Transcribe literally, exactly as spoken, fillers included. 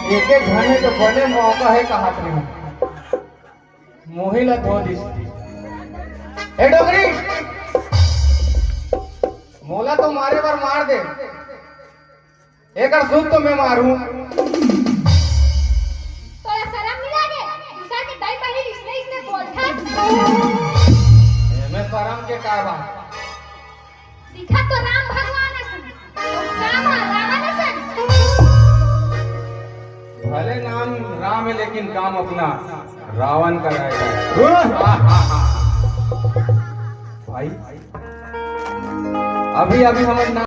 एके घने तो बने मौका हे कहत रहे। मोही ला धो दिस। ए डोकरी, मोला तो मारे बर मार दे, एकर सूद तो मैं मारहूं। तोला शरम नहीं लागे? दूसर के दाई बहिनी इसने इसने बोलथस। एमे शरम के का बात? दिखत तो राम भगवान असन, अउ काम ह रावण असन। भले नाम राम हे, लेकिन काम अपना रावण का रहेगा। भाई, अभी अभी हमर